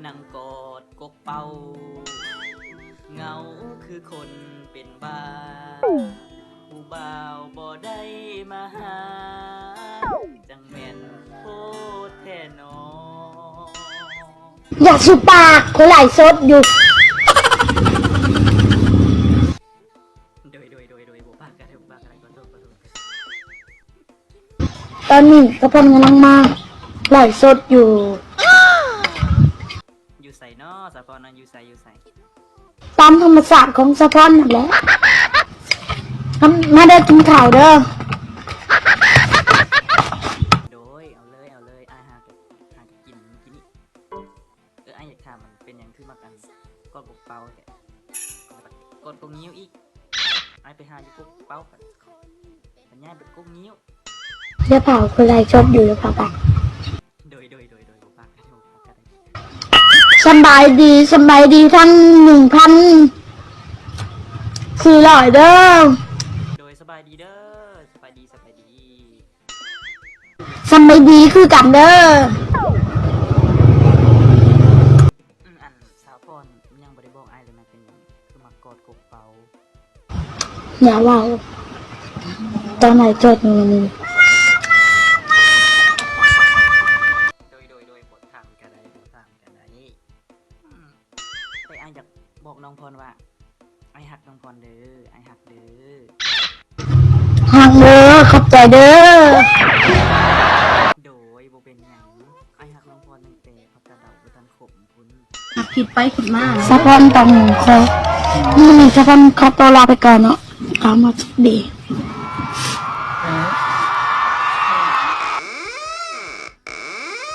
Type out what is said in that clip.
ນັ່ງກອດກົກເປົາ ເຫງົາຄືຄົນເປັນບ້າ ຜູ້ບ່າວບໍ່ໄດ້ມາຫາ ຈັ່ງແມ່ນໂພດແທ້ໜໍ. ຢ່າສູ່ປາກ ຂ້ອຍໄລຟ໌ສົດຢູ່. ໂດຍ ໂດຍ ໂດຍ ໂດຍ ບໍ່ປາກກໍໄດ້ ບໍ່ປາກກໍໄດ້ ຂໍໂທດ ຂໍໂທດ. ຕອນນີ້ສາວພອນກຳລັງມາໄລຟ໌ສົດຢູ່. ຢູ່ໃສເນາະ ສາວພອນນະ ຢູ່ໃສ ຢູ່ໃສ? ຕາມທຳມະຊາດຂອງສາວພອນນັ້ນແຫຼະ. ມາ ມາເດີ ກິນເຂົ້າເດີ. ໂດຍ ເອົາເລີຍ ເອົາເລີຍ ອ້າຍຫາ ຫາກິນ ກິນນີ້. ເອີ ອ້າຍຢາກຖາມ ມັນເປັນຫຍັງຄືມັກອັນ ກອດກົກເປົາແທ້ ກອດກົກງິ້ວອີກ? ອ້າຍໄປຫາຢູ່ກົກເປົາ ບັດ ບັດຍ້າຍໄປກົກງິ້ວ. ຢ່າພາວ ຂ້ອຍໄລຟ໌ສົດຢູ່ ຢ່າພາວໄປ. ໂດຍ ໂດຍ ໂດຍ ໂດຍ ບໍ່ປາກ ບໍ່ປາກກໍໄດ້. ສະບາຍດີ ສະບາຍດີທັງໜຶ່ງພັນສີ່ຮ້ອຍເດີ. ໂດຍ ສະບາຍດີເດີ ສະບາຍດີ ສະບາຍດີ. ສະບາຍດີຄືກັນເດີ. ອືມ ອັນ ສາວພອນຍັງບໍ່ໄດ້ບອກອ້າຍເລີຍນະ ເປັນຫຍັງຄືມັກກອດກົກເປົາ? ຢ່າເວົ້າ ຕອນໄລຟ໌ສົດຢູ່ນີ້. ໂດຍ ໂດຍ ໂດຍ ບໍ່ຖາມກໍໄດ້ ບໍ່ຖາມກໍໄດ້. ອືມ ແຕ່ອ້າຍຢາກບອກນ້ອງພອນວ່າ ອ້າຍຮັກນ້ອງພອນເດີ ອ້າຍຮັກເດີ. ຮັກເດີ ຂອບໃຈເດີ. ໂດຍ ບໍ່ເປັນຫຍັງ ອ້າຍຮັກນ້ອງພອນຕັ້ງແຕ່ຜັກກາດດາວບໍ່ທັນຂົມພຸ້ນ. ຄິດໄປຄິດມາ ສາວພອນຕ້ອງຂໍ ມື້ນີ້ສາວພອນຂໍຕົວລາໄປກ່ອນເນາະ ກາມວ່າໂຊກດີ.